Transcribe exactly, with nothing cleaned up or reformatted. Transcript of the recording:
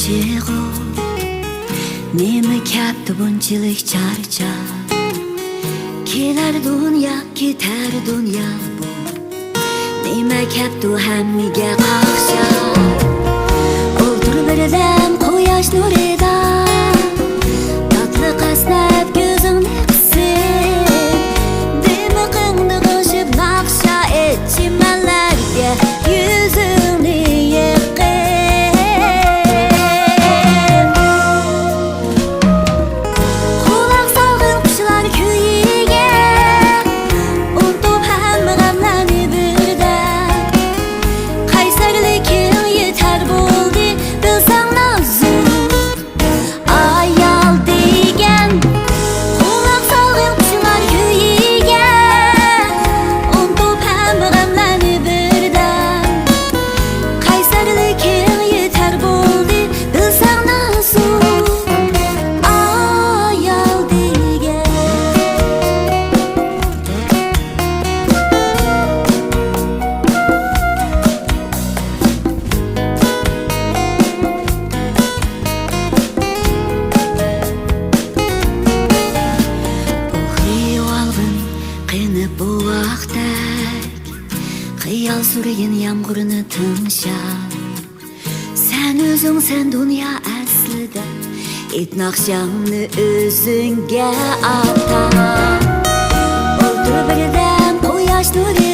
چىغۇ، نېمە كەپتۇ بۇنچىلىك چارچاپ؟ كېلەر دۇنيا، كېتەر دۇنيا بۇ. نېمە كەپتۇ ھەممىگە قاقشاپ؟ ئولتۇر بىردەم قۇياش نۇرىدا، تاتلىق ئەسنەپ كۆزۈڭنى قىسىپ، دىمىقىڭنى غىڭشىپ ناخشا ئېيت، چىمەنلەرگە يۈزۈڭنى يېقىپ. قۇلاق سالغىن قۇشلار كۈيىگە، ئۇنتۇپ ھەممە غەملەرنى بىردەم. قەيسەرلىكىڭ يېتەر بولدى، بىلسەڭ نازۇك ئايال دېگەن. قۇلاق سالغىن قۇشلار كۈيىگە، ئۇنتۇپ ھەممە غەملەرنى بىردەم. قەيسەرلىكىڭ يېتەر بولدى، بىلسەڭ نازۇك ئايال دېگەن. ئۇخلىۋالغىن قېنىپ بوۋاقتەك، خىيال سۈرگىن يامغۇرنى تىڭشاپ. سەن ئۆزۈڭ، سەن دۇنيا ئەسلىدە، ئېيت ناخشاڭنى ئۆزۈڭگە ئاتا. ئولتۇر بىردەم قۇياش نۇرى